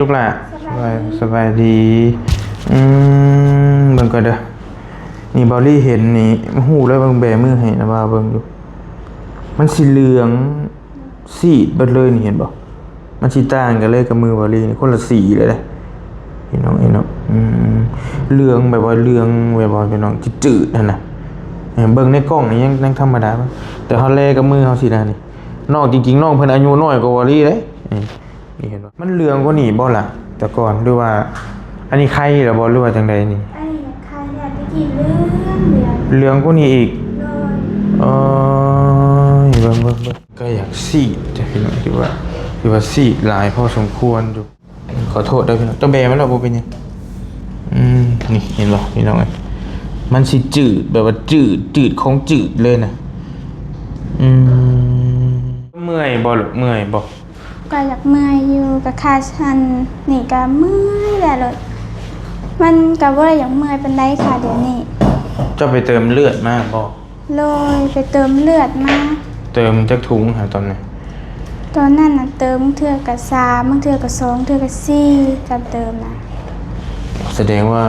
ລູກຫຼ້າ ສະບາຍດີ ສະບາຍດີ. ອືມ ເບິ່ງກ່ອນເດີ ນີ້ ເບົາລີເຫັນນີ້ ຮູ້ເລີຍ ເບິ່ງແບມືໃຫ້ນະວ່າ ເບິ່ງຢູ່ ມັນຊິເຫຼືອງ ຊີດເບິດເລີຍນີ້ ເຫັນບໍ່? ມັນຊິຕ່າງກັນເລີຍກັບມືເບົາລີນີ້ ຄົນລະສີເລີຍເດ້ ພີ່ນ້ອງເອີຍເນາະ. ອືມ ເຫຼືອງແບບວ່າເຫຼືອງແບບວ່າ ພີ່ນ້ອງ ຈືດໆຫັ້ນນະ. ເອີ ເບິ່ງໃນກ້ອງນີ້ຍັງ ຍັງທຳມະດາ ແຕ່ເຮົາແລກັບມືເຮົາຊີ້ນະນີ້ ນ້ອງ ຈິງໆ ນ້ອງເພິ່ນອາຍຸນ້ອຍກວ່າເບົາລີເດ້. ນີ້ ນີ້ເຫັນບໍ່? ມັນເຫຼືອງກວ່ານີ້ບໍ່ລະ ແຕ່ກ່ອນ ຫຼືວ່າ ອັນນີ້ໄຄແລ້ວບໍ່ ຫຼືວ່າຈັ່ງໃດນີ້? ອັນນີ້ໄຄແລ້ວ ແຕ່ກີ້ເຫຼືອງ ເຫຼືອງ ເຫຼືອງກວ່ານີ້ອີກ. ໂດຍ ເອີ ເບິ່ງ ເບິ່ງ ເບິ່ງ ກໍຢາກສີດເດ້ພີ່ນ້ອງ ຖືວ່າ ຖືວ່າສີດຫຼາຍພໍສົມຄວນຢູ່. ຂໍໂທດເດີພີ່ນ້ອງ ເຈົ້າແບມັນແລ້ວ ບໍ່ເປັນຫຍັງ. ອືມ ນີ້ເຫັນບໍ່ພີ່ນ້ອງເອີຍ ມັນຊິຈືດ ແບບວ່າຈືດ ຈືດຂອງຈືດເລີຍນະ. ອືມ ເມື່ອຍບໍ່ລູກ ເມື່ອຍບໍ່? ກໍຢາກເມື່ອຍຢູ່ ກໍຄ່າຊັ້ນນີ້ກໍເມື່ອຍແລ້ວໂລດ ມັນກໍບໍ່ໄດ້ຢາກເມື່ອຍປານໃດຄ່າດຽວນີ້. ເຈົ້າໄປເຕີມເລືອດມາບໍ່? ໂດຍ ໄປເຕີມເລືອດມາ. ເຕີມຈັກຖົງຫາຕອນນັ້ນ? ຕອນນັ້ນນະ ເຕີມເທື່ອກະສາມ ບາງເທື່ອກະສອງ ເທື່ອກະສີ່ ການເຕີມນະ. ສະແດງວ່າ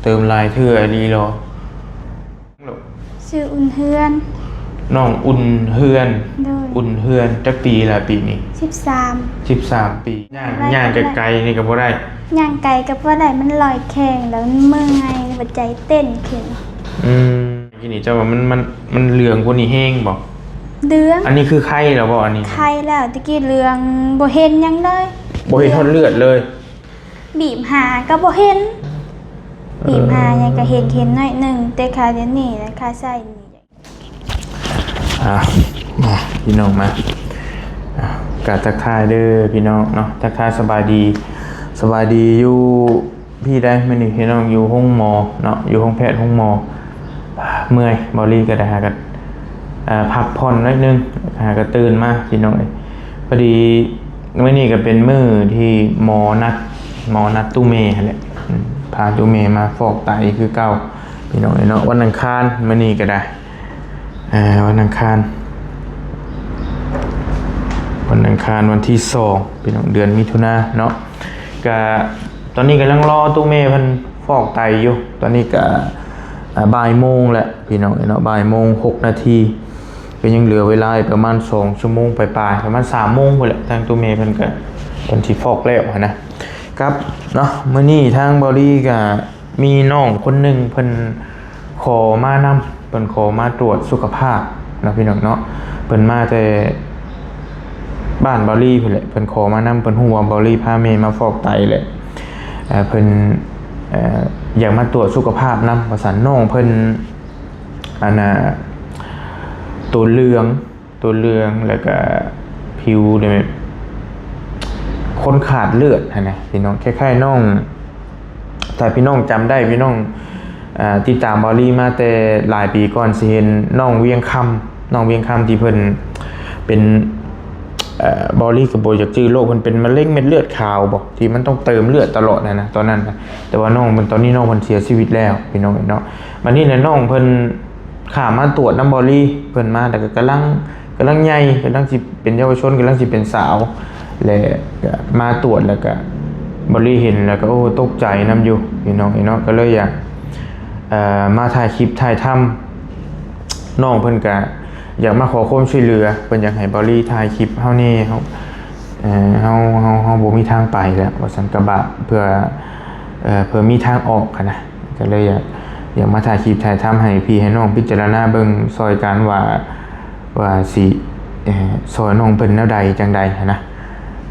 ເຕີມຫຼາຍເທື່ອອີ່ຫຼີເນາະ. ຊື່ອຸ່ນເຮືອນ. ນ້ອງອຸ່ນເຮືອນ. ໂດຍ ອຸ່ນເຮືອນ ຈັກປີລະປີນີ້? ສິບສາມ ສິບສາມປີ. ຍ່າງ ຍ່າງໄກໆ ນີ້ກໍບໍ່ໄດ້? ຍ່າງໄກກໍບໍ່ໄດ້ ມັນລອຍແຂ້ງ ແລ້ວມັນເມື່ອຍ ຫົວໃຈເຕັ້ນຂຶ້ນ. ອືມ ທີນີ້ເຈົ້າວ່າມັນ ມັນ ມັນເຫຼືອງກວ່ານີ້ແຮງບໍ່? ເຫຼືອງ. ອັນນີ້ຄືໄຄແລ້ວບໍ່ ອັນນີ້? ໄຄແລ້ວ ແຕ່ກີ້ເຫຼືອງ ບໍ່ເຫັນຫຍັງເລີຍ ບໍ່ເຫັນຮອດເລືອດເລີຍ. ບີບຫາກໍບໍ່ເຫັນ ເອີ ບີບຫາຫຍັງກໍເຫັນ ເຫັນໜ້ອຍໜຶ່ງ ແຕ່ຄ່າດຽວນີ້ນະ ຄ່າໃຊ້ນີ້. ອ່າ ມາ ພີ່ນ້ອງມາ ອ່າ ກະທັກທາຍເດີພີ່ນ້ອງເນາະ ທັກທາຍສະບາຍດີ ສະບາຍດີຢູ່ ພີ່ໄດ້ ມື້ນີ້ພີ່ນ້ອງຢູ່ໂຮງໝໍເນາະ ຢູ່ໂຮງແພດໂຮງໝໍ ເມື່ອຍ ເບົາລີກໍໄດ້ຫາກັນ ເອີ ພັກຜ່ອນໜ້ອຍໜຶ່ງ ຫາກໍຕື່ນມາພີ່ນ້ອງເອີຍ. ພໍດີມື້ນີ້ກໍເປັນມື້ທີ່ໝໍນັດ ໝໍນັດຕູ້ເມຫັ້ນແຫຼະ ອືມ ພາຕູ້ເມມາຟອກໄຕຄືເກົ່າພີ່ນ້ອງເອີຍເນາະ ວັນອັງຄານ ມື້ນີ້ກໍໄດ້ ອ່າ ວັນອັງຄານ ວັນອັງຄານ ວັນທີສອງ ພີ່ນ້ອງ ເດືອນມິຖຸນາເນາະ. ກະຕອນນີ້ກຳລັງລໍຕູ້ເມເພິ່ນຟອກໄຕຢູ່ ຕອນນີ້ກະ ອ່າ ບ່າຍໂມງແລ້ວພີ່ນ້ອງເອີຍເນາະ ບ່າຍໂມງຫົກນາທີ ກໍຍັງເຫຼືອເວລາອີກປະມານສອງຊົ່ວໂມງປາຍໆ ປະມານສາມໂມງພຸ້ນແຫຼະ ທາງຕູ້ເມເພິ່ນກະ ເພິ່ນຊິຟອກແລ້ວຫັ້ນນະ. ກັບເນາະ ມື້ນີ້ທາງເບົາລີກະ ມີນ້ອງຄົນໜຶ່ງເພິ່ນຂໍມານຳ ເພິ່ນຂໍມາຕວດສຸຂະພາບເນາະ ພີ່ນ້ອງເນາະ ເພິ່ນມາແຕ່ບ້ານເບົາລີພຸ້ນແຫຼະ ເພິ່ນຂໍມານຳ ເພິ່ນຮູ້ວ່າເບົາລີພາແມ່ມາຟອກໄຕແຫຼະ ເອີ ເພິ່ນ ເອີ ຢາກມາຕວດສຸຂະພາບນຳວ່າຊັ້ນ. ນ້ອງເພິ່ນ ອັນນ່າ ໂຕເຫຼືອງ ໂຕເຫຼືອງ ແລ້ວກະຜິວນີ້ແບບຄົນຂາດເລືອດຫັ້ນນະພີ່ນ້ອງ ຄ້າຍໆ ນ້ອງ ຖ້າພີ່ນ້ອງຈຳໄດ້ ພີ່ນ້ອງ ອ່າ ຕິດຕາມເບົາລີມາແຕ່ຫຼາຍປີກ່ອນ ຊິເຫັນນ້ອງວຽງຄຳ ນ້ອງວຽງຄຳທີ່ເພິ່ນເປັນ ເອີ ເບົາລີກໍບໍ່ຢາກຈື່ໂລກ ເພິ່ນເປັນມະເຮັງເມັດເລືອດຂາວບໍ ທີ່ມັນຕ້ອງເຕີມເລືອດຕະຫຼອດຫັ້ນນະ ຕອນນັ້ນນະ ແຕ່ວ່ານ້ອງເພິ່ນ ຕອນນີ້ນ້ອງເພິ່ນເສຍຊີວິດແລ້ວ ພີ່ນ້ອງເນາະ. ບັດນີ້ນະ ນ້ອງເພິ່ນ ຂ້າມມາຕວດນຳເບົາລີ ເພິ່ນມາແລ້ວກໍກຳລັງ ກຳລັງໃຫຍ່ ກຳລັງຊິເປັນເຍົາວະຊົນ ກຳລັງຊິເປັນສາວ ແລະ ກໍມາຕວດ ແລ້ວກໍເບົາລີເຫັນ ແລ້ວກໍ ໂອ້ ຕົກໃຈນຳຢູ່ພີ່ນ້ອງເອີຍເນາະ ກໍເລີຍຢາກ ເອີ່ ມາຖ່າຍຄລິບຖ່າຍທຳ ນ້ອງເພິ່ນກໍຢາກມາຂໍຄວາມຊ່ວຍເຫຼືອ ເພິ່ນຢາກໃຫ້ເບົາລີຖ່າຍຄລິບເຮົາແດ່ ເຮົາ ເອີ ເຮົາ ເຮົາ ເຮົາບໍ່ມີທາງໄປແລ້ວວ່າຊັ້ນ ກະບາດ ເພື່ອ ເອີ ເພື່ອມີທາງອອກຫັ້ນນະ ກໍເລີຍຢາກ ຢາກມາຖ່າຍຄລິບຖ່າຍທຳໃຫ້ພີ່ໃຫ້ນ້ອງພິຈາລະນາເບິ່ງຊ່ອຍກັນວ່າ ວ່າຊິ ເອີ ຊ່ອຍນ້ອງເພິ່ນແນວໃດຈັ່ງໃດຫັ້ນນະ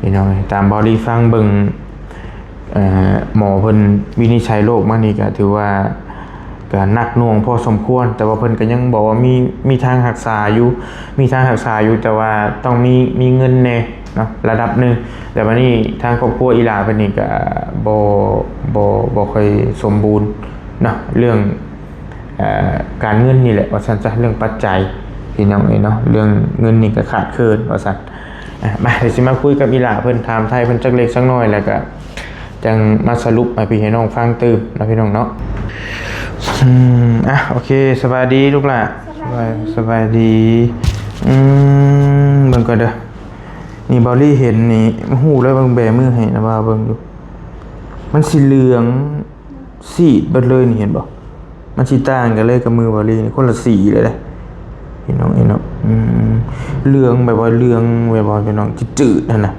ພີ່ນ້ອງເອີຍ. ຕາມເບົາລີຟັງເບິ່ງ ເອີ ໝໍເພິ່ນວິນິດໄສໂລກມານີ້ກໍຖືວ່າ ກໍໜັກໜ່ວງພໍສົມຄວນ ແຕ່ວ່າເພິ່ນກໍຍັງບອກວ່າມີ ມີທາງຮັກສາຢູ່ ມີທາງຮັກສາຢູ່ ແຕ່ວ່າຕ້ອງມີ ມີເງິນແດ່ເນາະ ລະດັບໜຶ່ງ. ແຕ່ບັດນີ້ທາງຄອບຄົວອີຫຼ້າເພິ່ນນີ້ກໍບໍ່ ບໍ່ ບໍ່ຄ່ອຍສົມບູນເນາະ ເລື່ອງ ເອີ ການເງິນນີ້ແຫຼະວ່າຊັ້ນຊະ ເລື່ອງປັດໄຈ ພີ່ນ້ອງເອີຍເນາະ ເລື່ອງເງິນນີ້ກໍຂາດເຂີນວ່າຊັ້ນ. ອ່ະ ມາ ດຽວຊິມາຄຸຍກັບອີຫຼ້າເພິ່ນ ຖາມໄຖ່ເພິ່ນຈັກເລັກຈັກນ້ອຍ ແລ້ວກະຈັ່ງມາສະຫຼຸບໃຫ້ພີ່ໃຫ້ນ້ອງຟັງຕື່ມເນາະ ພີ່ນ້ອງເນາະ. ອືມ ອ່ະ ໂອເຄ ສະບາຍດີລູກຫຼ້າ. ສະບາຍ ສະບາຍດີ. ອືມ ເບິ່ງກ່ອນເດີ ນີ້ ເບົາລີເຫັນນີ້ຮູ້ເລີຍ ເບິ່ງແບມືໃຫ້ນະວ່າເບິ່ງຢູ່ ມັນຊິເຫຼືອງຊີດເບິດເລີຍນີ້ ເຫັນບໍ່? ມັນຊິຕ່າງກັນເລີຍກັບມືເບົາລີນີ້ ຄົນລະສີເລີຍເດ້ ພີ່ນ້ອງເອີຍເນາະ. ອືມ ເຫຼືອງແບບວ່າເຫຼືອງແບບວ່າ ພີ່ນ້ອງ ຈືດໆຫັ້ນນະ.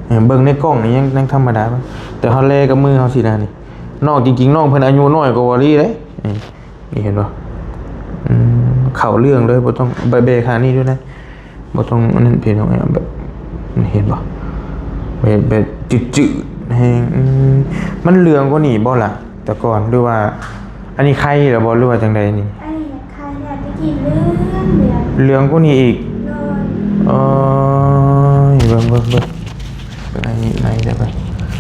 ເອີ ເບິ່ງໃນກ້ອງນີ້ຍັງ ຍັງທຳມະດາ ແຕ່ເຮົາແລກັບມືເຮົາຊີ້ນະນີ້ ນ້ອງ ຈິງໆ ນ້ອງເພິ່ນອາຍຸນ້ອຍກວ່າເບົາລີເດ້. ນີ້ ນີ້ເຫັນບໍ່? ອືມ ເຂົ້າເລື່ອງເລີຍ ບໍ່ຕ້ອງແບ ແບຂ້າງນີ້ດ້ວຍນະ ບໍ່ຕ້ອງອັນນັ້ນ ພີ່ນ້ອງ ແບບ ເຫັນບໍ່? ແບບ ແບບຈືດໆແຮງ. ອືມ ມັນເຫຼືອງກວ່ານີ້ບໍ່ລະ ແຕ່ກ່ອນ ຫຼືວ່າ ອັນນີ້ໄຄແລ້ວບໍ່ ຫຼືວ່າຈັ່ງໃດນີ້? ອັນນີ້ໄຄແລ້ວ ແຕ່ກີ້ເຫຼືອງ ເຫຼືອງ ເຫຼືອງກວ່ານີ້ອີກ. ໂດຍ. ເອີຍ ເບິ່ງ ເບິ່ງ ເບິ່ງ ເບິ່ງອັນນີ້ໃນເດີ ເບິ່ງ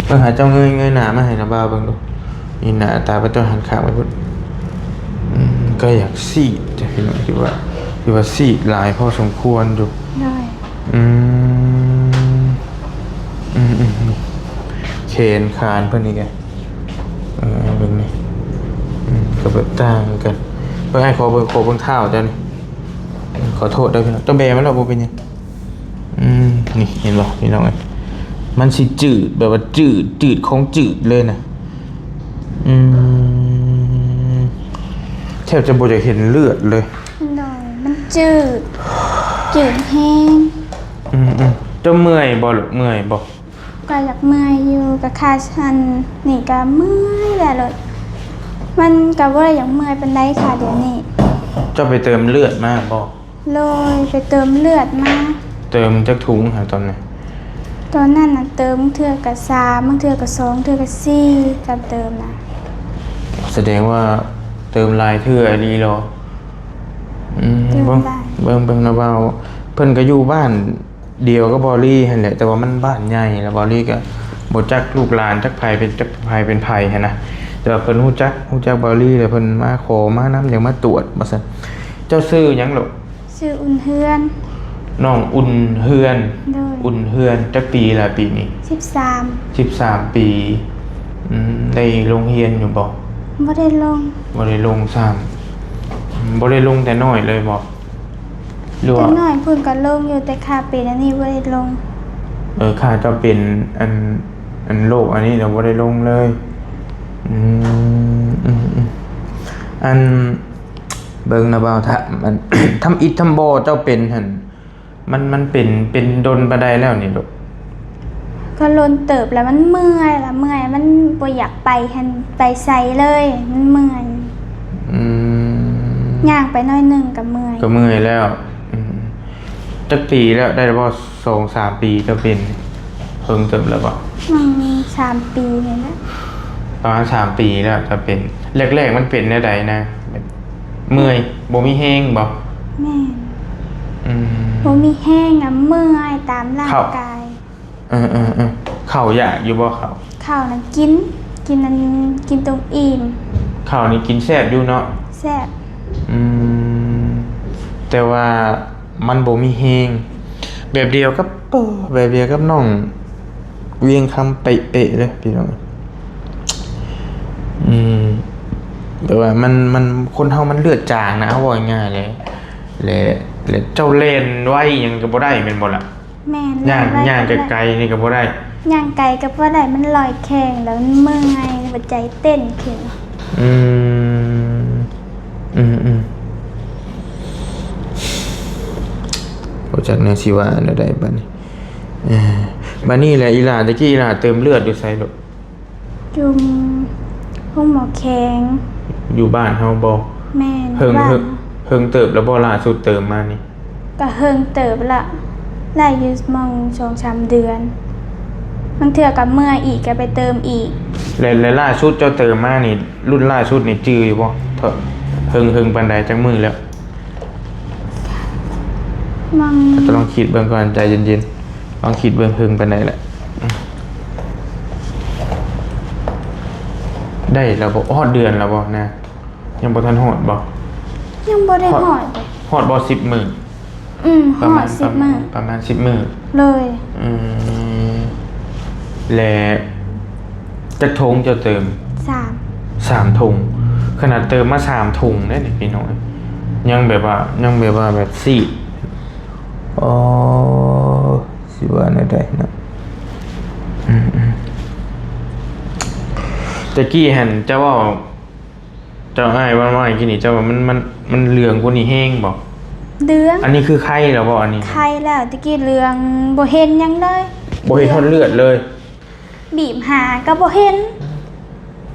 ເບິ່ງ ຫາເຈົ້າເງີຍ ເງີຍໜ້າມາໃຫ້ນາບ່າວເບິ່ງດູ. ນີ້ໜ້າຕາພະເຈົ້າຫັນຂ້າງໄປພຸ້ນ. ອືມ ກໍຢາກຊີດເດ້ພີ່ນ້ອງ ຖືວ່າ ຖືວ່າຊີດຫຼາຍພໍສົມຄວນຢູ່. ໂດຍ. ອືມ ອືມໆ ນີ້ ແຂນຂາເພິ່ນນີ້ກະ ເອີ ເບິ່ງນີ້ ອືມ ກໍແບບຕ່າງກັນ. ເບິ່ງ ອ້າຍ ຂໍເບິ່ງ ຂໍເບິ່ງເທົ້າເຈົ້ານີ້. ຂໍໂທດເດີພີ່ນ້ອງ ເຈົ້າແບມັນແລ້ວບໍ່ເປັນຫຍັງ. ອືມ ນີ້ເຫັນບໍ່ພີ່ນ້ອງເອີຍ ມັນຊິຈືດ ແບບວ່າຈືດ ຈືດຂອງຈືດເລີຍນະ. ອືມ ແທບຈະບໍ່ຢາກເຫັນເລືອດເລີຍ. ໂດຍ ມັນຈືດ ຈືດແຮງ. ອືມໆ ເຈົ້າເມື່ອຍບໍ່ລູກ ເມື່ອຍບໍ່? ກໍຢາກເມື່ອຍຢູ່ ກໍຂາຊັ້ນນີ້ກໍເມື່ອຍແລ້ວໂລດ ມັນກໍບໍ່ໄດ້ຢາກເມື່ອຍປານໃດຄ່ະດຽວນີ້. ເຈົ້າໄປເຕີມເລືອດມາບໍ່? ໂດຍ ໄປເຕີມເລືອດມາ. ເຕີມຈັກຖົງຫາຕອນນັ້ນ? ຕອນນັ້ນນະເຕີມ ບາງເທື່ອກໍສາມ ບາງເທື່ອກໍສອງ ເທື່ອກໍສີ່ ກໍເຕີມນະ. ສະແດງວ່າເຕີມຫຼາຍເທື່ອອີ່ຫຼີເນາະ. ອືມ ເຕີມຫຼາຍ. ເບິ່ງ ເບິ່ງ ເບິ່ງນະບ່າວ ເພິ່ນກໍຢູ່ບ້ານ ດຽວກັບເບົາລີຫັ້ນແຫຼະ ແຕ່ວ່າມັນບ້ານໃຫຍ່ ແລ້ວເບົາລີກໍບໍ່ຈັກລູກຫຼານ ຈັກໃຜເປັນ ຈັກໃຜເປັນໃຜຫັ້ນນະ. ແຕ່ວ່າເພິ່ນຮູ້ຈັກ ຮູ້ຈັກເບົາລີ ແລ້ວເພິ່ນມາຂໍມານຳ ຢາກມາຕວດວ່າຊັ້ນ. ເຈົ້າຊື່ຫຍັງລູກ? ຊື່ອຸ່ນເຮືອນ. ນ້ອງອຸ່ນເຮືອນ. ໂດຍ. ອຸ່ນເຮືອນ ຈັກປີລະປີນີ້? ສິບສາມ. ສິບສາມປີ. ອືມ ໄດ້ລົງຮຽນຢູ່ບໍ່? ບໍ່ໄດ້ລົງ. ບໍ່ໄດ້ລົງຊ້ຳ. ອືມ ບໍ່ໄດ້ລົງແຕ່ນ້ອຍເລີຍບໍ່? ຫຼືວ່າ ແຕ່ນ້ອຍພຸ້ນກໍລົງຢູ່ ແຕ່ຂ້າເປັນອັນນີ້ບໍ່ໄດ້ລົງ. ເອີ ຂ້າເຈົ້າເປັນອັນ ອັນໂລກອັນນີ້ລະບໍ່ໄດ້ລົງເລີຍ. ອືມ ອືມໆ ອັນ ເບິ່ງນະບ່າວ ທຳ ອັນ ທຳອິດທຳບໍ່ເຈົ້າເປັນຫັ້ນ ມັນ ມັນເປັນ ເປັນດົນປານໃດແລ້ວນີ້ລູກ? ກໍດົນເຕີບແລ້ວ ມັນເມື່ອຍລະ ເມື່ອຍ ມັນບໍ່ຢາກໄປຫັ້ນ ໄປໃສເລີຍ ມັນເມື່ອຍ. ອືມ ຍ່າງໄປໜ້ອຍໜຶ່ງກໍເມື່ອຍ. ກໍເມື່ອຍແລ້ວ. ອືມ ຈັກປີແລ້ວ ໄດ້ບໍ່ ສອງສາມປີ ເຈົ້າເປັນ? ເຫິງເຕີບແລ້ວບໍ່? ອືມ ສາມປີນີ້ແຫຼະ. ປະມານສາມປີແລ້ວເຈົ້າເປັນ. ແລກໆມັນເປັນແນວໃດນະ? ແບບເມື່ອຍ ບໍ່ມີແຮງບໍ່? ແມ່ນ. ອືມ ບໍ່ມີແຮງນະ ເມື່ອຍຕາມຮ່າງກາຍ. ເອີໆໆ ເຂົ້າຢາກຢູ່ບໍ່ເຂົ້າ? ເຂົ້ານະກິນ ກິນອັນ ກິນຈົນອີ່ມ. ເຂົ້ານີ້ກິນແຊບຢູ່ເນາະ? ແຊບ. ອືມ ແຕ່ວ່າມັນບໍ່ມີແຮງ ແບບດຽວກັບ ແບບດຽວກັບນ້ອງວຽງຄຳເປະໆເລີຍພີ່ນ້ອງ. ອືມ ແບບວ່າມັນ ມັນ ຄົນເຮົາມັນເລືອດຈາງນະ ເຮົາເວົ້າງ່າຍໆ ແຫຼະ ແລະ ແລະເຈົ້າແລ່ນໄວຫຍັງກໍບໍ່ໄດ້ແມ່ນບໍ່ລະ? ແມ່ນ ຍ່າງ ຍ່າງໄກໆນີ້ກໍບໍ່ໄດ້. ຍ່າງໄກກໍບໍ່ໄດ້ ມັນລອຍແຂ້ງ ແລ້ວມັນເມື່ອຍ ຫົວໃຈເຕັ້ນຂຶ້ນ. ອືມ ອືມໆ ບໍ່ຈັກແນວຊິວ່າແນວໃດບາດນີ້. ເອີ ບາດນີ້ແຫຼະ ອີ່ຫຼ້າ ແຕ່ກີ້ອີ່ຫຼ້າເຕີມເລືອດຢູ່ໃສລູກ? ຢູ່ໂຮງໝໍແຂວງ. ຢູ່ບ້ານເຮົາບໍ່? ແມ່ນ. ເຫິງ ເຫິງ ເຫິງເຕີບແລ້ວບໍ່ ລ່າສຸດເຕີມມານີ້? ກະເຫິງເຕີບລະ ໄດ້ຢູ່ໝ່ອງສອງສາມເດືອນ ບາງເທື່ອກະເມື່ອຍອີກ ກະໄປເຕີມອີກ. ແລະ ແລະລ່າສຸດເຈົ້າເຕີມມານີ້ ລຸ້ນລ່າສຸດນີ້ຈື່ຢູ່ບໍ່? ເຖິງ ເຖິງປານໃດ ຈັກມື້ແລ້ວ? ມັນ ເຈົ້າລອງຄິດເບິ່ງກ່ອນ ໃຈເຢັນໆ ລອງຄິດເບິ່ງ ເຖິງປານໃດແຫຼະ? ໄດ້ແລ້ວບໍ່? ຮອດເດືອນແລ້ວບໍ່ນະ? ຍັງບໍ່ທັນຮອດບໍ່? ຍັງບໍ່ໄດ້ຮອດເດ້. ຮອດບໍ່ສິບມື້? ອືມ ຮອດສິບມື້. ປະມານສິບມື້. ໂດຍ. ອືມ ແລະ ຈັກຖົງເຈົ້າເຕີມ? ສາມ. ສາມຖົງ. ຂະໜາດເຕີມມາສາມຖົງເດ້ນີ້ພີ່ນ້ອງ ຍັງແບບວ່າ ຍັງແບບວ່າແບບຊີດ. ອໍ ຊີ ວ່າແນວໃດເນາະ? ອືມໆ ແຕ່ກີ້ຫັ້ນເຈົ້າເວົ້າ ເຈົ້າ ອ້າຍເວົ້າມາກີ້ນີ້ ເຈົ້າວ່າມັນ ມັນ ມັນເຫຼືອງກວ່ານີ້ແຮງບໍ່? ເຫຼືອງ. ອັນນີ້ຄືໄຄແລ້ວບໍ່? ອັນນີ້ ໄຄແລ້ວ. ແຕ່ກີ້ເຫຼືອງ ບໍ່ເຫັນຫຍັງເລີຍ ບໍ່ເຫັນຮອດເລືອດເລີຍ. ບີບຫາກໍບໍ່ເຫັນ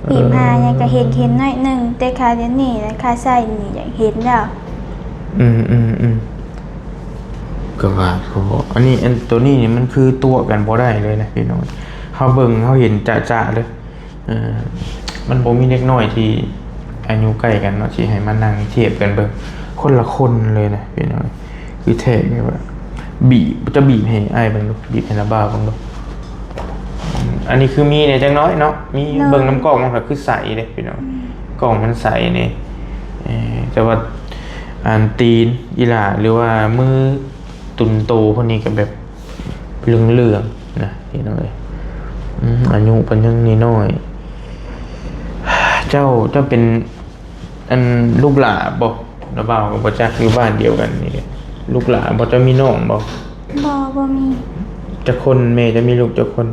ເອີ ບີບຫາຫຍັງກໍເຫັນ ເຫັນໜ້ອຍໜຶ່ງ ແຕ່ຂາດຽວນີ້ນະ ຂາໃສ່ນີ້ຢາກເຫັນແລ້ວ. ອືມໆໆ ກໍວ່າ ກໍ ອັນນີ້ ອັນໂຕນີ້ນີ້ມັນຄືຕົວະກັນບໍ່ໄດ້ເລີຍນະພີ່ນ້ອງ. ເຮົາເບິ່ງເຮົາເຫັນຈະໆເລີຍ. ເອີ ມັນບໍ່ມີເດັກນ້ອຍທີ່ອາຍຸໃກ້ກັນເນາະ ທີ່ໃຫ້ມານັ່ງທຽບກັນເບິ່ງ ຄົນລະຄົນເລີຍນະພີ່ນ້ອງ. ຄືແທ້ແບບວ່າ ບີບ ຈະບີບໃຫ້ອ້າຍເບິ່ງດູ ບີບໃຫ້ລາວບ່າວເບິ່ງດູ. ອືມ ອັນນີ້ຄືມີແດ່ຈັກໜ້ອຍເນາະ ມີ ເບິ່ງນຳກ້ອງມັນກໍຄືໃສເດ້ພີ່ນ້ອງ. ອືມ ກ້ອງມັນໃສນີ້ ເອີ ແຕ່ວ່າອັນຕີນອີ່ຫຼ້າ ຫຼືວ່າມືຕຸນໂຕພວກນີ້ກໍແບບເຫຼືອງໆນະພີ່ນ້ອງເອີຍ. ອືມ ອາຍຸເພິ່ນຍັງນ້ອຍໆ. ເຈົ້າ ເຈົ້າເປັນ ອັນລູກຫຼ້າບໍ່? ລາວບ່າວກໍບໍ່ຈັກ ຢູ່ບ້ານດຽວກັນນີ້ເດ້. ລູກຫຼ້າບໍ່? ເຈົ້າມີນ້ອງບໍ່? ບໍ່ ບໍ່ມີ. ຈັກຄົນ? ແມ່ເຈົ້າມີລູກຈັກຄົນ?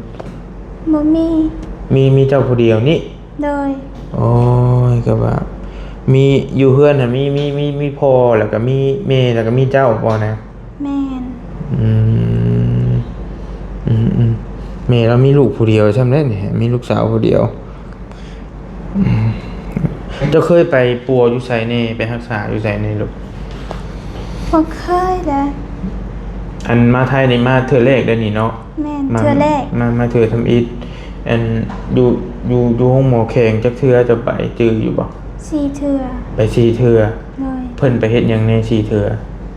ບໍ່ມີ. ມີ ມີເຈົ້າຜູ້ດຽວນີ້? ໂດຍ. ໂອ້ຍ ກໍວ່າ ມີ ຢູ່ເຮືອນຫັ້ນ ມີ ມີ ມີ ມີພໍ່ ແລ້ວກໍມີແມ່ ແລ້ວກໍມີເຈົ້າບໍ່ນະ? ແມ່ນ. ອືມ ອືມໆ ແມ່ລາວມີລູກຜູ້ດຽວຊ້ຳເດ້ນີ້ ມີລູກສາວຜູ້ດຽວ. ອືມ ເຈົ້າເຄີຍໄປປົວຢູ່ໃສແດ່? ໄປຮັກສາຢູ່ໃສແດ່ລູກ? ບໍ່ເຄີຍເດ້. ອັນມາໄທນີ້ມາເທື່ອແລກເດ້ນີ້ເນາະ? ແມ່ນ ມາເທື່ອແລກ. ມາ ມາເທື່ອທຳອິດ. ອັນຢູ່ ຢູ່ ຢູ່ໂຮງໝໍແຂວງຈັກເທື່ອເຈົ້າໄປ ຈື່ຢູ່ບໍ່? ສີ່ເທື່ອ. ໄປສີ່ເທື່ອ. ໂດຍ. ເພິ່ນໄປເຮັດຫຍັງແດ່ສີ່ເທື່ອ?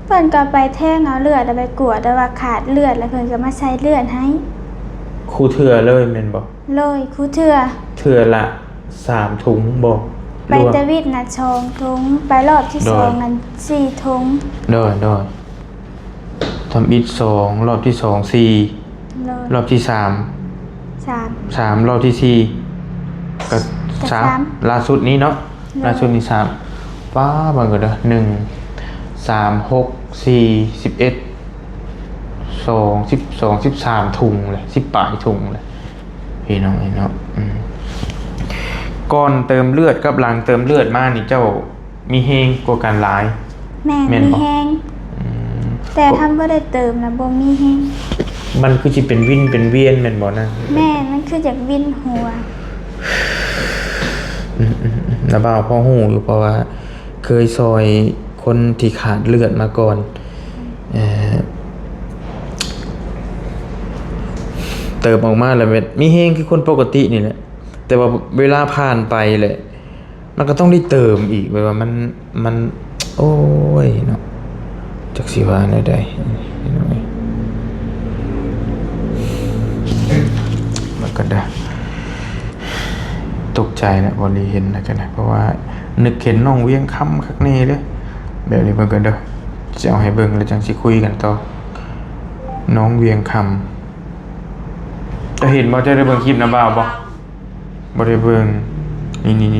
ເພິ່ນກໍໄປແທງເອົາເລືອດ ແລ້ວໄປກວດ ແຕ່ວ່າຂາດເລືອດ ແລ້ວເພິ່ນກໍມາໃສ່ເລືອດໃຫ້. ຄູ່ເທື່ອເລີຍແມ່ນບໍ່? ໂດຍ ຄູ່ເທື່ອ. ເທື່ອລະສາມຖົງບໍ່? ໄປ ຫຼືວ່າ ແຕ່ວິດນະສອງຖົງ ໄປຮອບທີສອງ ໂດຍ ນັ້ນສີ່ຖົງ. ໂດຍ ໂດຍ. ທຳອິດສອງ ຮອບທີສອງສີ່ ໂດຍ ຮອບທີສາມສາມ ສາມ ຮອບທີສີ່ກໍ ກໍສາມ ສາມ ລ່າສຸດນີ້ເນາະ ໂດຍ ລ່າສຸດນີ້ສາມ. ປ້າ ເບິ່ງກ່ອນເດີ ໜຶ່ງ ສາມ ຫົກ ສີ່ ສິບເອັດ ສອງ ສິບສອງ ສິບສາມຖົງເລີຍ ສິບປາຍຖົງເລີຍ ພີ່ນ້ອງເອີຍເນາະ. ອືມ ກ່ອນເຕີມເລືອດກັບຫຼັງເຕີມເລືອດມານີ້ ເຈົ້າ ມີແຮງກວ່າກັນຫຼາຍ. ແມ່ນ ແມ່ນບໍ່? ມີແຮງ. ອືມ ແຕ່ຄັນບໍ່ໄດ້ເຕີມນະ ບໍ່ມີແຮງ. ມັນຄືຊິເປັນວິນເປັນວຽນແມ່ນບໍ່ນະ? ແມ່ນ ມັນຄືຢາກວິນຫົວ. ອືມໆໆ ລະບ່າວພໍຮູ້ຢູ່ ເພາະວ່າເຄີຍຊ່ອຍຄົນທີ່ຂາດເລືອດມາກ່ອນ. ເອີ ເຕີມອອກມາແລ້ວແມ່ນມີແຮງຄືຄົນປົກກະຕິນີ້ແຫຼະ ແຕ່ວ່າເວລາຜ່ານໄປແຫຼະ ມັນກໍຕ້ອງໄດ້ເຕີມອີກ ແບບວ່າມັນ ມັນ ໂອ້ຍເນາະ ຈັກຊິວ່າແນວໃດພີ່ນ້ອງເອີຍ. ມັນກໍໄດ້ຕົກໃຈນະ ບໍ່ໄດ້ເຫັນນະ ກໍໄດ້ ເພາະວ່ານຶກເຫັນນ້ອງວຽງຄຳຄັກແນ່ເດ້. ແບບນີ້ເບິ່ງກ່ອນເດີ ຊິເອົາໃຫ້ເບິ່ງແລ້ວຈັ່ງຊິຄຸຍກັນຕໍ່. ນ້ອງວຽງຄຳ ເຈົ້າເຫັນບໍ່? ເຈົ້າໄດ້ເບິ່ງຄລິບນຳບ່າວບໍ່? ບໍ່ໄດ້ເບິ່ງ. ນີ້ໆ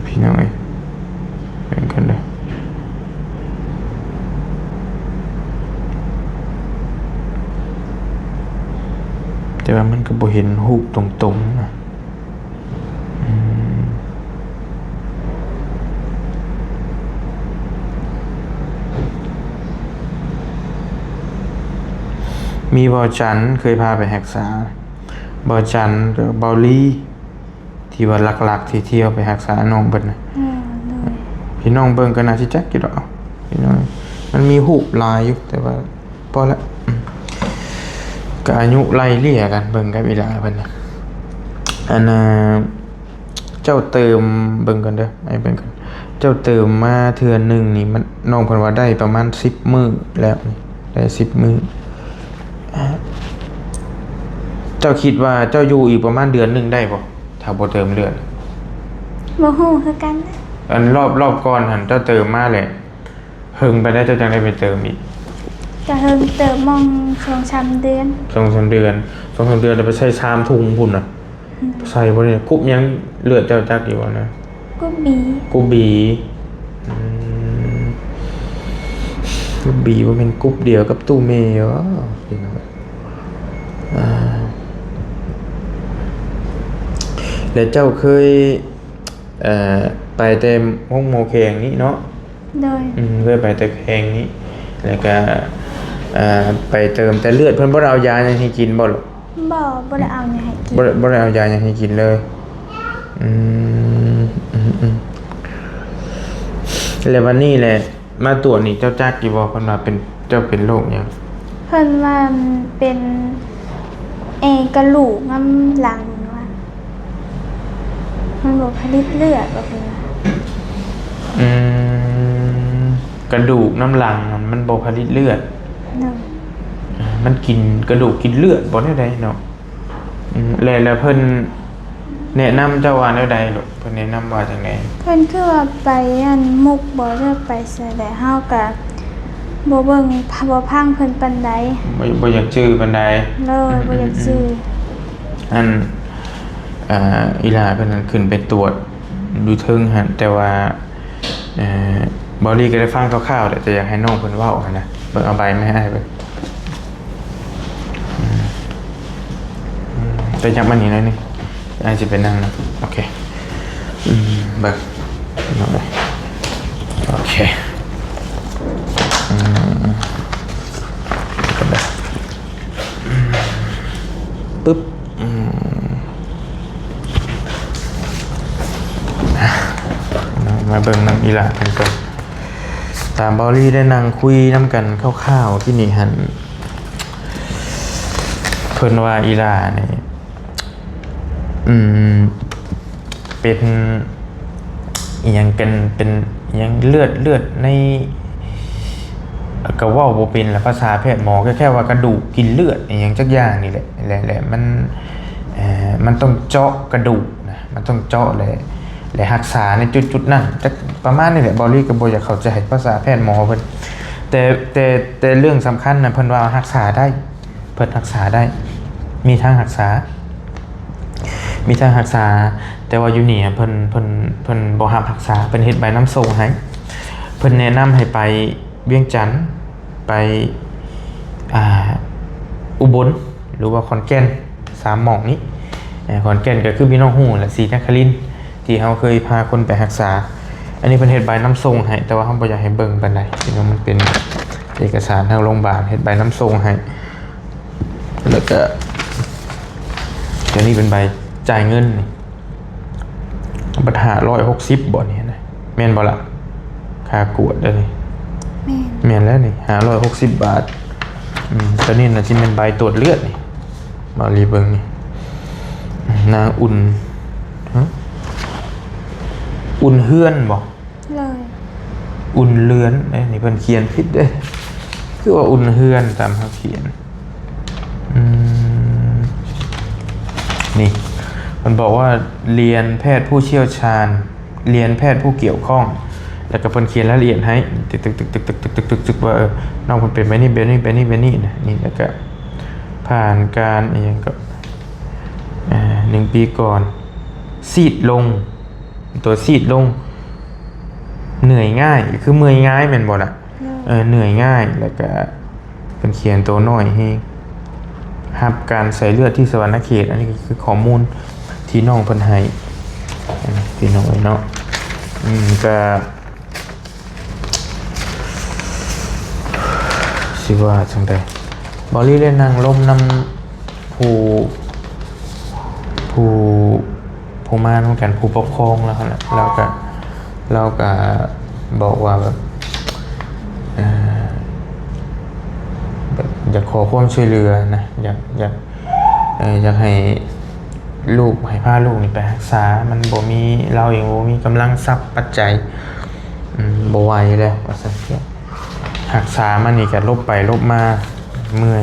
ໆ ພີ່ນ້ອງເອີຍ ເບິ່ງກັນເດີ ແຕ່ວ່າມັນກໍບໍ່ເຫັນຮູບຕົງໆນະ. ອືມ ມີບ່າວຈັນເຄີຍພາໄປຮັກສາ ບ່າວຈັນກັບບ່າວລີ ທີ່ວ່າຫຼັກໆ ທີ່ ທີ່ເຮົາໄປຮັກສານ້ອງເພິ່ນນະ. ເອີ ໂດຍ. ພີ່ນ້ອງເບິ່ງກໍໜ້າຊິຈັກຢູ່ດອກ ພີ່ນ້ອງ ມັນມີຮູບຫຼາຍຢູ່ ແຕ່ວ່າພໍລະ ອືມ ກໍອາຍຸໄລ່ເລ່ຍກັນເບິ່ງກັບອີຫຼ້າເພິ່ນນະ. ອັນນ່າ ເຈົ້າເຕີມ ເບິ່ງກ່ອນເດີ ໃຫ້ເບິ່ງກ່ອນ ເຈົ້າເຕີມມາເທື່ອໜຶ່ງນີ້ ມັນ ນ້ອງເພິ່ນວ່າໄດ້ປະມານສິບມື້ແລ້ວນີ້ ໄດ້ສິບມື້. ເຈົ້າຄິດວ່າເຈົ້າຢູ່ອີກປະມານເດືອນໜຶ່ງໄດ້ບໍ່ ຖ້າບໍ່ເຕີມເລືອດ? ບໍ່ຮູ້ຄືກັນ. ອັນລອບ ລອບກ່ອນຫັ້ນ ເຈົ້າເຕີມມາແຫຼະ ເຫິງປານໃດເຈົ້າຈັ່ງໄດ້ໄປເຕີມອີກ? ກະເຫິງເຕີບ ໝ່ອງສອງສາມເດືອນ. ສອງສາມເດືອນ ສອງສາມເດືອນແລ້ວໄປໃສ່ສາມຖົງພຸ້ນນະ. ອືມ ໃສ່ບໍ່ໄດ້ ກົບຫຍັງ ເລືອດເຈົ້າຈັກຢູ່ບໍ່ນະ? ກົບບີ. ກົບບີ. ອືມ ກຸ່ມ B ບໍ່ແມ່ນກຸ່ມດຽວກັບຕູ້ເມບໍ່? ພີ່ນ້ອງ ອ່າ ແລະເຈົ້າເຄີຍ ເອີ ໄປແຕ່ໂຮງໝໍແຂວງນີ້ເນາະ? ໂດຍ ອືມ ເຄີຍໄປແຕ່ແຂວງນີ້ ແລ້ວກະ ເອີ ໄປເຕີມແຕ່ເລືອດ ເພິ່ນບໍ່ໄດ້ເອົາຢາຫຍັງໃຫ້ກິນບໍ່ລູກ? ບໍ່ ບໍ່ໄດ້ເອົາຫຍັງໃຫ້ກິນ ບໍ່ ບໍ່ໄດ້ເອົາຢາຫຍັງໃຫ້ກິນເລີຍ. ອືມ ອືມໆ ແລ້ວບັດນີ້ແຫຼະ ມາກວດນີ້ເຈົ້າຈັກຢູ່ບໍ່ ເພິ່ນວ່າເປັນ ເຈົ້າເປັນໂລກຫຍັງ? ເພິ່ນວ່າເປັນ ເອີ ກະດູກນ້ຳຫຼັງວ່າ ມັນບໍ່ຜະລິດເລືອດວ່າ ເພິ່ນວ່າ. ອືມ ກະດູກນ້ຳຫຼັງມັນບໍ່ຜະລິດເລືອດ. ໂດຍ ມັນກິນກະດູກກິນເລືອດບໍ່ແນວໃດເນາະ? ອືມ ແລ້ວ ແລ້ວເພິ່ນແນະນຳເຈົ້າວ່າແນວໃດລູກ? ເພິ່ນແນະນຳວ່າຈັ່ງໃດ? ເພິ່ນຄືວ່າໄປອັນມຸກບໍ່ ຫຼືໄປໃສແຫຼະ ເຮົາກະບໍ່ເບິ່ງ ບໍ່ຟັງເພິ່ນປານໃດ ບໍ່ ບໍ່ຢາກຈື່ປານໃດ. ໂດຍ ອືມ ບໍ່ຢາກຈື່. ອືມ ອັນ ອ່າ ອີ່ຫຼ້າເພິ່ນນັ້ນຂຶ້ນໄປກວດຢູ່ເທິງຫັ້ນ ແຕ່ວ່າ ເອີ ເບົາລີກໍໄດ້ຟັງຄ່າວໆແຫຼະ ແຕ່ຢາກໃຫ້ນ້ອງເພິ່ນເວົ້າຫັ້ນນະ. ເບິ່ງ ເອົາໃບມາໃຫ້ອ້າຍເບິ່ງ. ອືມ ອືມ ໄປຫຍັບມານີ້ໜ້ອຍໜຶ່ງ ອ້າຍຊິໄປນັ່ງນຳ. ໂອເຄ ອືມ ເບິ່ງ ໂອເຄ ອືມ ປຶບ ອືມ ມາເບິ່ງນຳອີ່ຫຼ້າເພິ່ນກ່ອນ. ຕາມເບົາລີໄດ້ນັ່ງຄຸຍນຳກັນຄ່າວໆ ທີ່ນີ້ຫັ້ນ ເພິ່ນວ່າອີ່ຫຼ້ານີ້ ອືມ ເປັນອີ່ຫຍັງກັນ ເປັນອີ່ຫຍັງເລືອດ ເລືອດໃນ ກໍເວົ້າບໍ່ເປັນລະ ພາສາແພດໝໍ ແຄ່ ແຄ່ວ່າກະດູກກິນເລືອດອີ່ຫຍັງຈັກຢ່າງນີ້ແຫຼະ ແລະ ແລະມັນ ເອີ ມັນຕ້ອງເຈາະກະດູກນະ ມັນຕ້ອງເຈາະ ແລະ ແລະຮັກສາໃນຈຸດໆນັ້ນ ຈັກປະມານນີ້ແຫຼະ. ເບົາລີກໍບໍ່ຢາກເຂົ້າໃຈພາສາແພດໝໍເພິ່ນ ແຕ່ ແຕ່ ແຕ່ເລື່ອງສຳຄັນນະ ເພິ່ນວ່າຮັກສາໄດ້ ເພິ່ນຮັກສາໄດ້ ມີທາງຮັກສາ ມີທາງຮັກສາ ແຕ່ວ່າຢູ່ນີ້ເພິ່ນ ເພິ່ນ ເພິ່ນບໍ່ຮັບຮັກສາ ເພິ່ນເຮັດໃບນຳສົ່ງໃຫ້ ເພິ່ນແນະນຳໃຫ້ໄປວຽງຈັນ ໄປ ອ່າ ອຸບົນ ຫຼືວ່າຂອນແກ່ນ ສາມໝ່ອງນີ້. ເອີ ຂອນແກ່ນກໍຄືພີ່ນ້ອງຮູ້ແຫຼະ ສີນະຄະລິນ ທີ່ເຮົາເຄີຍພາຄົນໄປຮັກສາ. ອັນນີ້ເພິ່ນເຮັດໃບນຳສົ່ງໃຫ້ ແຕ່ວ່າເຮົາບໍ່ຢາກໃຫ້ເບິ່ງປານໃດ ເພາະວ່າມັນເປັນເອກະສານທາງໂຮງບານ ເຮັດໃບນຳສົ່ງໃຫ້. ແລ້ວກະຕົວນີ້ເປັນໃບຈ່າຍເງິນນີ້ ບັດຫ້າຮ້ອຍຫົກສິບບໍ່ນີ້ນະ ແມ່ນບໍ່ລະ? ຄ່າກວດເດ້ນີ້ ແມ່ນ ແມ່ນແລ້ວນີ້ ຫ້າຮ້ອຍຫົກສິບບາດ. ອືມ ຕົວນີ້ນະຊິແມ່ນໃບກວດເລືອດນີ້ ເບົາລີເບິ່ງນີ້ ນາງອຸ່ນ ຫະ ອຸ່ນເຮືອນບໍ່? ໂດຍ ອຸ່ນເລືອນເດ້ ນີ້ເພິ່ນຂຽນຜິດເດ້ ຄືວ່າອຸ່ນເຮືອນຕາມເຮົາຂຽນ. ອືມ ນີ້ເພິ່ນບອກວ່າ ລຽນແພດຜູ້ຊ່ຽວຊານ ລຽນແພດຜູ້ກ່ຽວຂ້ອງ ແລ້ວກໍເພິ່ນຂຽນລາຍລະອຽດໃຫ້ ຕຶກໆໆໆ ວ່າ ເອີ ນ້ອງເພິ່ນເປັນແບບນີ້ ແບບນີ້ ແບບນີ້ ແບບນີ້ນະ ນີ້ ແລ້ວກໍຜ່ານການອີ່ຫຍັງກໍ ເອີ ໜຶ່ງປີກ່ອນ ຊີດລົງ ຕົວຊີດລົງ ເໜື່ອຍງ່າຍ ຄືເມື່ອຍງ່າຍແມ່ນບໍ່ລະ? ໂດຍ ເອີ ເໜື່ອຍງ່າຍ ແລ້ວກະເພິ່ນຂຽນໂຕນ້ອຍແຮງ ຮັບການໃສ່ເລືອດທີ່ສະຫວັນນະເຂດ. ອັນນີ້ກໍຄືຂໍ້ມູນທີ່ນ້ອງເພິ່ນໃຫ້ ພີ່ນ້ອງເອີຍເນາະ. ອືມ ກະ ຊິວ່າຈັ່ງໃດ ເບົາລີໄດ້ນັ່ງລົມນຳຜູ້ ຜູ້ ຜູ້ມານຳກັນ ຜູ້ປົກຄອງລາວຫັ້ນແຫຼະ ລາວກະ ລາວກະບອກວ່າແບບ ເອີ ແບບຢາກຂໍຄວາມຊ່ວຍເຫຼືອນະ ຢາກ ຢາກ ເອີ ຢາກໃຫ້ລູກ ໃຫ້ພາລູກນີ້ໄປຮັກສາ ມັນບໍ່ມີ ລາວເອງບໍ່ມີກຳລັງຊັບປັດໄຈ ອືມ ບໍ່ໄຫວແລ້ວວ່າຊັ້ນ. ຮັກສາມານີ້ກະຫຼົບໄປຫຼົບມາເມື່ອຍ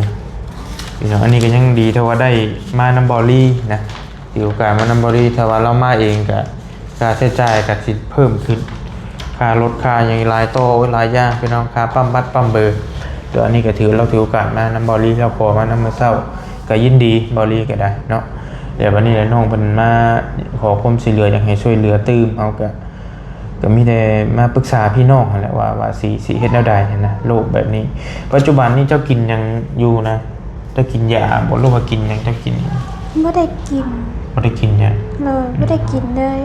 ພີ່ນ້ອງ. ອັນນີ້ກະຍັງດີເທົ່າວ່າໄດ້ມານຳເບົາລີນະ ຖືໂອກາດມານຳເບົາລີ. ຖ້າວ່າລາວມາເອງກະ ຄ່າໃຊ້ຈ່າຍກະຊິເພີ່ມຂຶ້ນ ຄ່າລົດຄ່າຫຍັງຫຼາຍຕໍ່ ໂອ້ຍ ຫຼາຍຢ່າງ ພີ່ນ້ອງ ຄ່າປ້ຳບັດປ້ຳເບີ. ແຕ່ອັນນີ້ກະຖື ລາວຖືໂອກາດມານຳເບົາລີ ລາວຂໍມານຳມື້ເຊົ້າ ກະຍິນດີ ເບົາລີກະໄດ້ເນາະ. ແລ້ວບັດນີ້ແຫຼະ ນ້ອງເພິ່ນມາຂໍຄວາມຊ່ວຍເຫຼືອ ຢາກໃຫ້ຊ່ວຍເຫຼືອຕື່ມ ເຮົາກະ ກໍມີແຕ່ມາປຶກສາພີ່ນ້ອງຫັ້ນແຫຼະວ່າ ວ່າຊິ ຊິເຮັດແນວໃດຫັ້ນນະ ໂລກແບບນີ້. ປັດຈຸບັນນີ້ເຈົ້າກິນຫຍັງຢູ່ນະ? ເຈົ້າກິນຢາບໍ່ ຫຼືວ່າກິນຫຍັງ? ເຈົ້າກິນ ບໍ່ໄດ້ກິນ. ບໍ່ໄດ້ກິນຫຍັງ? ໂດຍ ອືມ ບໍ່ໄດ້ກິນເລີຍ.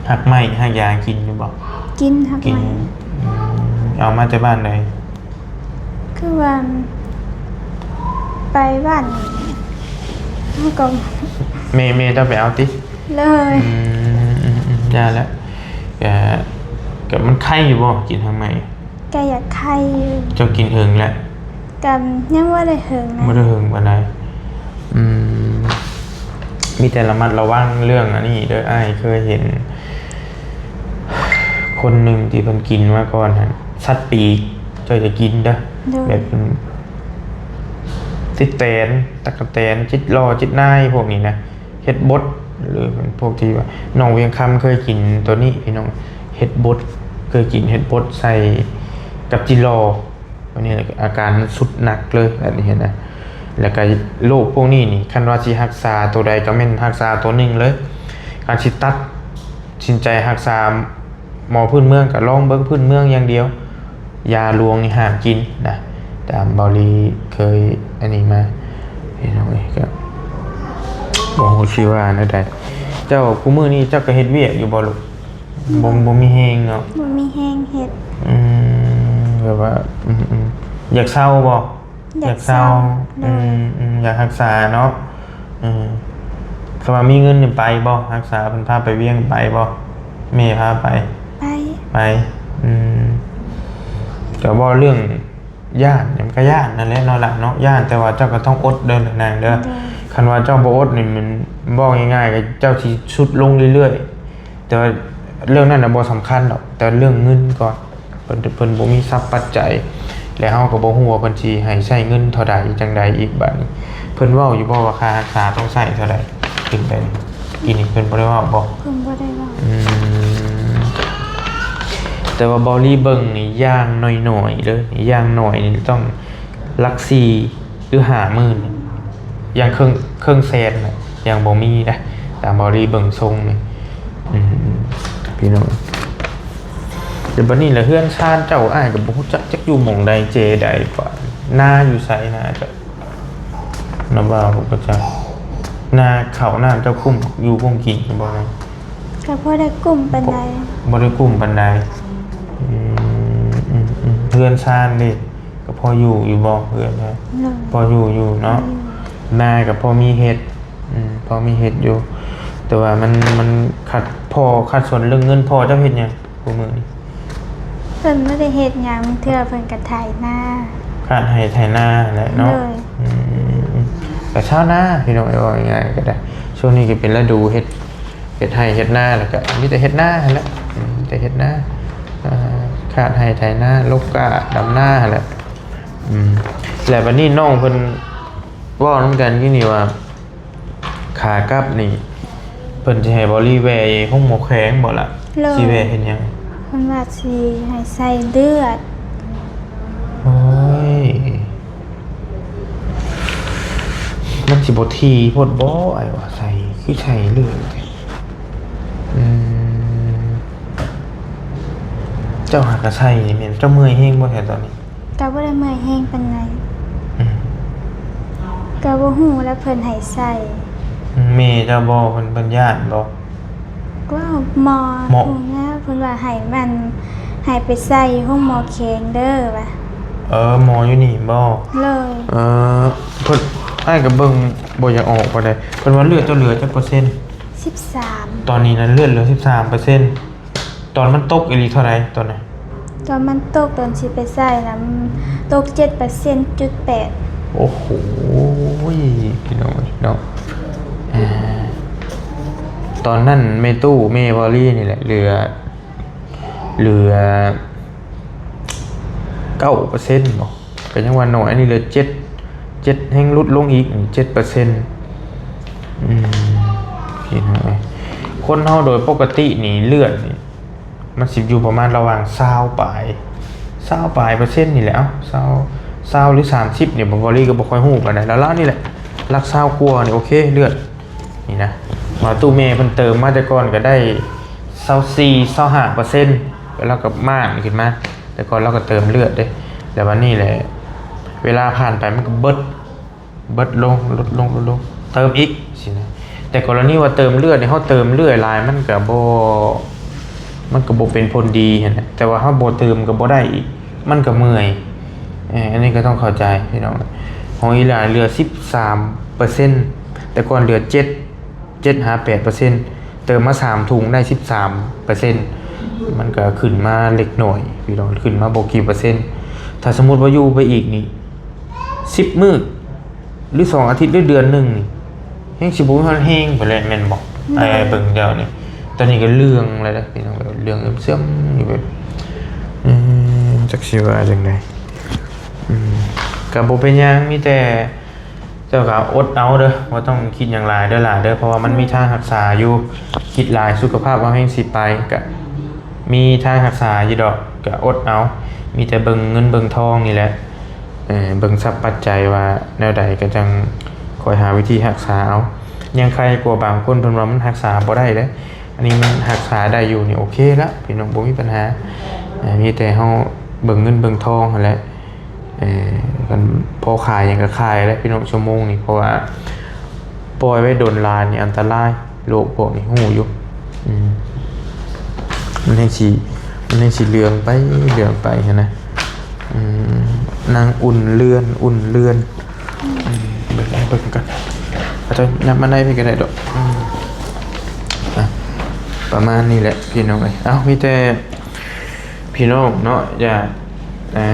ຮາກໄມ້ຮາກຢາກິນຢູ່ບໍ່? ກິນຮາກໄມ້. ອືມ ເອົາມາແຕ່ບ້ານໃດ? ຄືວ່າໄປບ້ານ ເຮົາກໍ ແມ່ ແມ່ເຈົ້າໄປເອົາຕິ? ເລີຍ. ອືມ ອືມ ອືມ ຢ່າແຫຼະ ກະ ກະມັນໄຄຢູ່ບໍ່ ກິນຮາກໄມ້? ກະຢາກໄຄຢູ່. ເຈົ້າກິນເຫິງແລ້ວ? ກະຍັງບໍ່ໄດ້ເຫິງນະ. ບໍ່ໄດ້ເຫິງປານໃດ. ອືມ ມີແຕ່ລະມັດລະວັງເລື່ອງອັນນີ້ເດີ. ອ້າຍເຄີຍເຫັນຄົນໜຶ່ງທີ່ເພິ່ນກິນມາກ່ອນຫັ້ນ ສັດປີກ ເຈົ້າຢ່າກິນເດີ. ໂດຍ. ແບບ ອືມ ຕິດແຕນ ຕັກກະແຕນ ຈິດຫຼໍ່ ຈິດນາຍ ພວກນີ້ນະ ເຫັດບົດ ຫຼື ພວກທີ່ວ່າ ນ້ອງວຽງຄຳເຄີຍກິນໂຕນີ້ພີ່ນ້ອງ ເຫັດບົດ ເຄີຍກິນເຫັດບົດໃສ່ກັບຈິດຫຼໍ່ ອັນນີ້ອາການມັນສຸດໜັກເລີຍ ອັນນີ້ຫັ້ນນະ. ແລ້ວກະໂລກພວກນີ້ນີ້ ຄັນວ່າຊິຮັກສາໂຕໃດກໍແມ່ນຮັກສາໂຕໜຶ່ງເລີຍ. ຄັນຊິຕັດສິນໃຈຮັກສາ ໝໍພື້ນເມືອງກໍລອງເບິ່ງພື້ນເມືອງຢ່າງດຽວ ຢາຫຼວງນີ້ຫ້າມກິນນະ ຕາມເບົາລີເຄີຍອັນນີ້ມາ ພີ່ນ້ອງເອີຍ ກໍບໍ່ຮູ້ຊິວ່າແນວໃດ. ເຈົ້າ ຄູ່ມື້ນີ້ເຈົ້າກໍເຮັດວຽກຢູ່ບໍ່ລູກ? ບໍ່ ບໍ່ມີແຮງເນາະ. ບໍ່ມີແຮງເຮັດ. ອືມ ແບບວ່າ ອືມໆ ຢາກເຊົາບໍ່? ຢາກເຊົາ. ໂດຍ. ອືມໆ ຢາກຮັກສາເນາະ. ອືມ ຄັນວ່າມີເງິນນີ້ໄປບໍ່? ຮັກສາເພິ່ນພາໄປວຽງໄປບໍ່? ແມ່ພາໄປ? ໄປ. ໄປ. ອືມ ກໍເວົ້າເລື່ອງຢ້ານ ມັນກໍຢ້ານນັ້ນແຫຼະເນາະຫຼານເນາະ ຢ້ານ ແຕ່ວ່າເຈົ້າກໍຕ້ອງອົດເດີນາງເດີ. ໂດຍ. ຄັນວ່າເຈົ້າບໍ່ອົດນີ້ ມັນເວົ້າງ່າຍໆ ກໍເຈົ້າຊິຊຸດລົງເລື້ອຍໆ. ແຕ່ວ່າເລື່ອງນັ້ນນະບໍ່ສຳຄັນດອກ ແຕ່ເລື່ອງເງິນກ່ອນ ເພິ່ນ ເພິ່ນບໍ່ມີຊັບປັດໄຈ ແລະ ເຮົາກໍບໍ່ຮູ້ວ່າເພິ່ນຊິໃຫ້ໃຊ້ເງິນເທົ່າໃດຈັ່ງໃດອີກ. ບາດນີ້ເພິ່ນເວົ້າຢູ່ບໍ່ວ່າຄ່າຮັກສາຕ້ອງໃຊ້ເທົ່າໃດ? ຂຶ້ນໄປນີ້ ກີ້ນີ້ເພິ່ນບໍ່ໄດ້ເວົ້າບໍ່? ເພິ່ນບໍ່ໄດ້ເວົ້າ. ອືມ ແຕ່ວ່າເບົາລີເບິ່ງນີ້ ຢ່າງໜ້ອຍໆເດີ ຢ່າງໜ້ອຍນີ້ຕ້ອງຫຼັກສີ່ ຫຼື ຫ້າໝື່ນ ຢ່າງເຄິ່ງ ເຄິ່ງແສນນະ ຢ່າງບໍ່ມີນະ ຕາມເບົາລີເບິ່ງຊົງນີ້. ອືມ ພີ່ນ້ອງ ແຕ່ບັດນີ້ລະເຮືອນຊານເຈົ້າ ອ້າຍກໍບໍ່ຮູ້ຈັກ ຈັກຢູ່ໝ່ອງໃດເຈໃດ ວ່ານາຢູ່ໃສນາເຈົ້າ? ນຳວ່າບໍ່ຈັກ ນາເຂົ້ານ້ຳເຈົ້າກຸ້ມຢູ່ກຸ້ມກິນຢູ່ບໍ່ນະ? ກໍພໍໄດ້ກຸ້ມປານໃດ. ບໍ່ໄດ້ກຸ້ມປານໃດ. ອືມ ອືມ ອືມ ເຮືອນຊານເດ? ກໍພໍຢູ່ຢູ່ບໍ່ເຮືອນນະ? ໂດຍ ພໍຢູ່ຢູ່ເນາະ. ອືມ ນາກໍພໍມີເຮັດ. ອືມ ພໍມີເຮັດຢູ່ ແຕ່ວ່າມັນ ມັນຂັດ ພໍ່ຂັດສົນເລື່ອງເງິນ. ພໍ່ເຈົ້າເຮັດຫຍັງຄູ່ມື້ນີ້? ເພິ່ນບໍ່ໄດ້ເຮັດຫຍັງ ເທື່ອເພິ່ນກໍໄຖນາ ຄາດໄຮ່ໄຖນາແຫຼະເນາະ. ໂດຍ. ອືມ ກໍຊາວນາພີ່ນ້ອງເອີຍ ເວົ້າງ່າຍໆກໍໄດ້. ຊ່ວງນີ້ກໍເປັນລະດູເຮັດ ເຮັດໄຮ່ເຮັດນາ ແລ້ວກໍມີແຕ່ເຮັດນາຫັ້ນແຫຼະ. ອືມ ມີແຕ່ເຮັດນາ ອ່າ ຄາດໄຮ່ໄຖນາ ລົກກ້າ ດຳນາຫັ້ນແຫຼະ. ອືມ ແລ້ວບັດນີ້ນ້ອງເພິ່ນເວົ້ານຳກັນຢູ່ນີ້ວ່າ ຂາກັບນີ້ ເພິ່ນຊິໃຫ້ເບົາລີແວ່ໂຮງໝໍແຂວງບໍ່ລະ? ໂດຍ. ຊິແວ່ເຮັດຫຍັງ? ເພິ່ນວ່າຊິໃຫ້ໃສ່ເລືອດ. ໂອ້ຍ ມັນຊິບໍ່ຖີ່ໂພດບໍ່ ອ້າຍວ່າໃສ່ ຄືໃສ່ເລືອດ? ອືມ ເຈົ້າຫາກະໃສ່ນີ້ແມ່ນ ເຈົ້າເມື່ອຍແຮງບໍ່ແທ້ຕອນນີ້? ກໍບໍ່ໄດ້ເມື່ອຍແຮງປານໃດ. ອືມ ກໍບໍ່ຮູ້ແລ້ວເພິ່ນໃຫ້ໃສ່. ແມ່ເຈົ້າບໍ່ ເພິ່ນ ເພິ່ນຢ້ານບໍ່? ກໍໝໍ ໝໍ ຮູ້ແລ້ວ ເພິ່ນວ່າໃຫ້ມັນ ໃຫ້ໄປໃສ່ຢູ່ໂຮງໝໍແຂວງເດີວ່າ. ເອີ ໝໍຢູ່ນີ້ບໍ່? ເລີຍ. ເອີ ເພິ່ນ ອ້າຍກໍເບິ່ງບໍ່ຢາກອອກປານໃດ. ເພິ່ນວ່າເລືອດເຈົ້າເຫຼືອຈັກເປີເຊັນ? ສິບສາມ. ຕອນນີ້ນະເລືອດເຫຼືອສິບສາມເປີເຊັນ. ຕອນມັນຕົກອີ່ຫຼີເທົ່າໃດຕອນນັ້ນ? ຕອນມັນຕົກ ຕອນຊິໄປໃສ່ນະ ມັນຕົກເຈັດເປີເຊັນຈຸດແປດ. ໂອ້ໂຫ ພີ່ນ້ອງເນາະ ອ່າ ຕອນນັ້ນແມ່ຕູ້ ແມ່ວາລີນີ້ແຫຼະ ເຫຼືອ ເຫຼືອເກົ້າເປີເຊັນບໍ? ກໍຍັງວ່າໜ້ອຍ ອັນນີ້ເຫຼືອເຈັດ ເຈັດ ແຮ່ງຫຼຸດລົງອີກເຈັດເປີເຊັນ. ອືມ ພີ່ນ້ອງເອີຍ ຄົນເຮົາໂດຍປົກກະຕິນີ້ ເລືອດນີ້ ມັນຊິຢູ່ປະມານລະຫວ່າງຊາວປາຍ ຊາວປາຍເປີເຊັນນີ້ແຫຼະ. ເອົ້າ ຊາວ ຊາວ ຫຼື ສາມສິບນີ້ ເບົາລີກໍບໍ່ຄ່ອຍຮູ້ປານໃດ ລາວໆນີ້ແຫຼະ ຫຼັກຊາວກວ່ານີ້ ໂອເຄ ເລືອດນີ້ນະ ວ່າຕູ້ແມ່ເພິ່ນເຕີມມາແຕ່ກ່ອນກໍໄດ້ ຊາວສີ່ ຊາວຫ້າເປີເຊັນ ແລ້ວລາວກໍໝ້ານຂຶ້ນມາ. ແຕ່ກ່ອນລາວກໍເຕີມເລືອດເດ້ ແລ້ວບັດນີ້ແຫຼະ ເວລາຜ່ານໄປມັນກໍເບິດ ເບິດລົງ ລົດລົງ ລົດລົງ ເຕີມອີກຊີ້ນະ. ແຕ່ກໍລະນີວ່າເຕີມເລືອດນີ້ ເຮົາເຕີມເລືອດຫຼາຍ ມັນກໍບໍ່ ມັນກໍບໍ່ເປັນຜົນດີຫັ້ນແຫຼະ ແຕ່ວ່າເຮົາບໍ່ເຕີມກໍບໍ່ໄດ້ອີກ ມັນກໍເມື່ອຍ. ເອີ ອັນນີ້ກໍຕ້ອງເຂົ້າໃຈພີ່ນ້ອງ. ຂອງອີ່ຫຼ້າເຫຼືອສິບສາມເປີເຊັນ ແຕ່ກ່ອນເຫຼືອເຈັດ ເຈັດຫາແປດເປີເຊັນ ເຕີມມາສາມຖົງໄດ້ສິບສາມເປີເຊັນ ມັນກໍຂຶ້ນມາເລັກນ້ອຍພີ່ນ້ອງ ຂຶ້ນມາບໍ່ກີ່ເປີເຊັນ. ຖ້າສົມມຸດວ່າຢູ່ໄປອີກນີ້ ສິບມື້ ຫຼື ສອງອາທິດ ຫຼື ເດືອນໜຶ່ງນີ້ ແຮ່ງຊິບໍ່ມີຮອດແຮງໄປແລ້ວແມ່ນບໍ່? ແມ່ນ. ເບິ່ງເຈົ້ານີ້ ຕອນນີ້ກໍເຫຼືອງແລ້ວເດີພີ່ນ້ອງ ເຫຼືອງເຊື່ອມຢູ່ແບບ ອືມ ຈັກຊິວ່າຈັ່ງໃດ. ອືມ ກໍບໍ່ເປັນຫຍັງ ມີແຕ່ເຈົ້າກໍອົດເອົາເດີ ບໍ່ຕ້ອງຄິດຫຍັງຫຼາຍເດີຫຼ້າເດີ ເພາະວ່າມັນມີທາງຮັກສາຢູ່. ຄິດຫຼາຍສຸຂະພາບເຮົາແຮ່ງຊິໄປ ກໍມີທາງຮັກສາຢູ່ດອກ ກໍອົດເອົາ. ມີແຕ່ເບິ່ງເງິນເບິ່ງທອງນີ້ແຫຼະ ເອີ ເບິ່ງຊັບປັດໄຈວ່າແນວໃດ ກໍຈັ່ງຄ່ອຍຫາວິທີຮັກສາເອົາ. ຍັງໄຄກວ່າບາງຄົນເພິ່ນວ່າມັນຮັກສາບໍ່ໄດ້ເດ້. ອັນນີ້ມັນຮັກສາໄດ້ຢູ່ນີ້ ໂອເຄລະພີ່ນ້ອງ ບໍ່ມີບັນຫາ. ເອີ ມີແຕ່ເຮົາເບິ່ງເງິນເບິ່ງທອງຫັ້ນແຫຼະ. ເອີ ຄັນພໍຂາຍຫຍັງກໍຂາຍແຫຼະພີ່ນ້ອງ ຊົ່ວໂມງນີ້ ເພາະວ່າປ່ອຍໄວ້ດົນຫຼາຍນີ້ອັນຕະລາຍ ໂລກພວກນີ້ຮູ້ຢູ່. ອືມ ມັນແຮ່ງຊິ ມັນແຮ່ງຊິເຫຼືອງໄປເຫຼືອງໄປຫັ້ນນະ. ອືມ ນາງອຸ່ນເລື່ອນ ອຸ່ນເລື່ອນ. ອືມ ເບິ່ງ ເບິ່ງກ່ອນ ເອົາເຈົ້າຍັບມາໃນພີ້ກໍໄດ້ດອກ. ອືມ ອ່ະ ປະມານນີ້ແຫຼະພີ່ນ້ອງເອີຍ. ເອົ້າ ມີແຕ່ພີ່ນ້ອງເນາະ ຢາກ ເອີ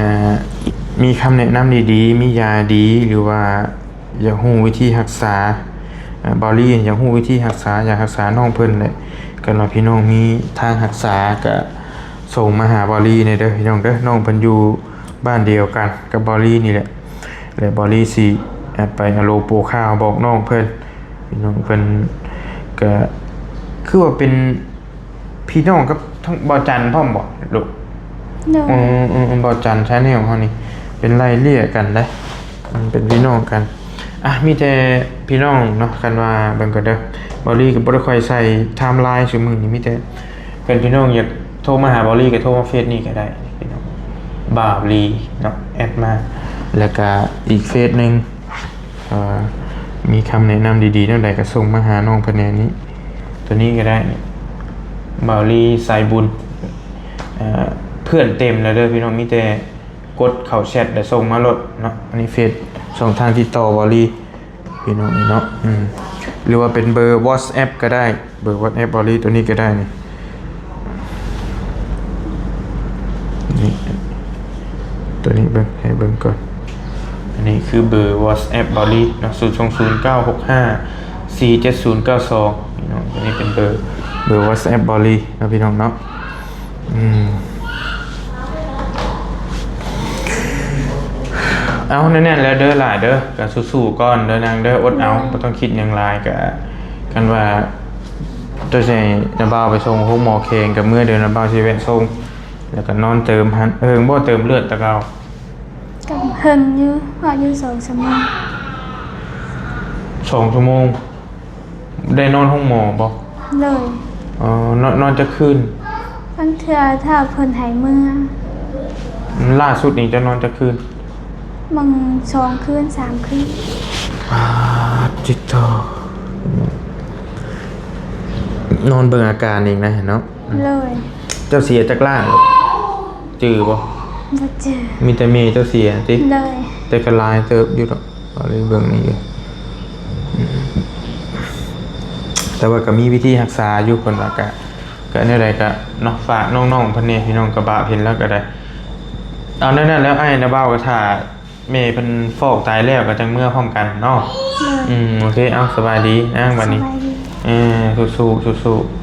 ມີຄຳແນະນຳດີໆ ມີຢາດີ ຫຼືວ່າຢາກຮູ້ວິທີຮັກສາ ເອີ ເບົາລີຢາກຮູ້ວິທີຮັກສາ ຢາກຮັກສານ້ອງເພິ່ນແຫຼະ. ຄັນວ່າພີ່ນ້ອງມີທາງຮັກສາ ກໍສົ່ງມາຫາເບົາລີແດ່ເດີພີ່ນ້ອງເດີ. ນ້ອງເພິ່ນຢູ່ບ້ານດຽວກັນກັບເບົາລີນີ້ແຫຼະ ແລະ ເບົາລີຊິ ເອີ ໄປອາໂລໂປຂ່າວບອກນ້ອງເພິ່ນ. ນ້ອງເພິ່ນກໍຄືວ່າເປັນພີ່ນ້ອງກັບທັງເບົາຈັນພ້ອມບໍລູກ? ໂດຍ. ອືມ ເບົາຈັນ Channel ເຮົານີ້ເປັນໄລ່ເລ່ຍກັນເດ້ ເປັນພີ່ນ້ອງກັນ. ອ່ະ ມີແຕ່ພີ່ນ້ອງເນາະ ຄັນວ່າເບິ່ງກ່ອນເດີ ເບົາລີກໍບໍ່ໄດ້ຄ່ອຍໃສ່ timeline ຊຸມື້ນີ້ ມີແຕ່ເພິ່ນພີ່ນ້ອງຢາກໂທມາຫາເບົາລີກໍໂທມາເຟສນີ້ກໍໄດ້ພີ່ນ້ອງ ເບົາລີເນາະ ແອັດມາ. ແລ້ວກໍອີກເຟສໜຶ່ງ ເອີ ມີຄຳແນະນຳດີໆແນວໃດກໍສົ່ງມາຫານ້ອງເພິ່ນແດ່ນີ້ ຕົວນີ້ກໍໄດ້ນີ້ ເບົາລີສາຍບຸນ. ເອີ ເພື່ອນເຕັມແລ້ວເດີພີ່ນ້ອງ ມີແຕ່ກົດເຂົ້າແຊັດແລ້ວສົ່ງມາໂລດເນາະ. ອັນນີ້ເຟສ ຊ່ອງທາງຕິດຕໍ່ເບົາລີ ພີ່ນ້ອງນີ້ເນາະ ອືມ ຫຼືວ່າເປັນເບີ WhatsApp ກໍໄດ້ ເບີ WhatsApp ເບົາລີ ຕົວນີ້ກໍໄດ້ນີ້ ນີ້ ຕົວນີ້ເບິ່ງ ໃຫ້ເບິ່ງກ່ອນ. ອັນນີ້ຄືເບີ WhatsApp ເບົາລີເນາະ ສູນສອງສູນ ເກົ້າຫົກຫ້າ ສີ່ເຈັດສູນ ເກົ້າສອງ ພີ່ນ້ອງ. ຕົວນີ້ເປັນເບີ ເບີ WhatsApp ເບົາລີເນາະ ພີ່ນ້ອງເນາະ. ອືມ ເອົາ ແໜ້ນໆແລ້ວເດີຫຼ້າເດີ ກໍສູ້ໆກ່ອນເດີນາງເດີ ອົດເອົາ ບໍ່ຕ້ອງຄິດຫຍັງຫຼາຍ. ກໍຄັນວ່າເຈົ້າຊິໃຫ້ນ້າບ່າວໄປສົ່ງໂຮງໝໍແຂງ ກໍເມືອເດີ ນ້າບ່າວຊິແວະສົ່ງ ແລ້ວກໍນອນເຕີມຫັ້ນ. ເຫິງບໍ່ເຕີມເລືອດແຕ່ເກົ່າ? ກໍເຫິງຢູ່ ເພາະຢູ່ສອງຊົ່ວໂມງ. ສອງຊົ່ວໂມງ. ໄດ້ນອນໂຮງໝໍບໍ່? ໂດຍ. ອໍ ນອນ ນອນຈັກຄືນ? ບາງເທື່ອຖ້າເພິ່ນໃຫ້ເມືອ. ລ່າສຸດນີ້ເຈົ້ານອນຈັກຄືນ? ບາງສອງຄືນ ສາມຄືນ. ປາດຕິໂທ ນອນເບິ່ງອາການເອງນະເນາະ. ໂດຍ. ເຈົ້າເສຍຈັກລ້ານ? ຈື່ບໍ່? ບໍ່ຈື່. ມີແຕ່ແມ່ເຈົ້າເສຍຕິ? ໂດຍ. ແຕ່ກໍຫຼາຍເຕີບຢູ່ດອກ ເອົາເລີຍເບິ່ງນີ້ຢູ່ ແຕ່ວ່າກໍມີວິທີຮັກສາຢູ່ ເພິ່ນວ່າກະ ກະແນວໃດກະເນາະ ຝາກນ້ອງໆເພິ່ນແດ່ ພີ່ນ້ອງກະບາບເຫັນແລ້ວກໍໄດ້. ເອົາແນວນັ້ນແລ້ວ ອ້າຍນະບ່າວກໍຖ້າແມ່ເພິ່ນຟອກໄຕແລ້ວກໍຈັ່ງເມືອພ້ອມກັນເນາະ. ໂດຍ. ອືມ ໂອເຄ ເອົາ ສະບາຍດີນາງ ບັດນີ້. ສະບາຍດີ. ເອີ ສູ້ໆ ສູ້ໆ.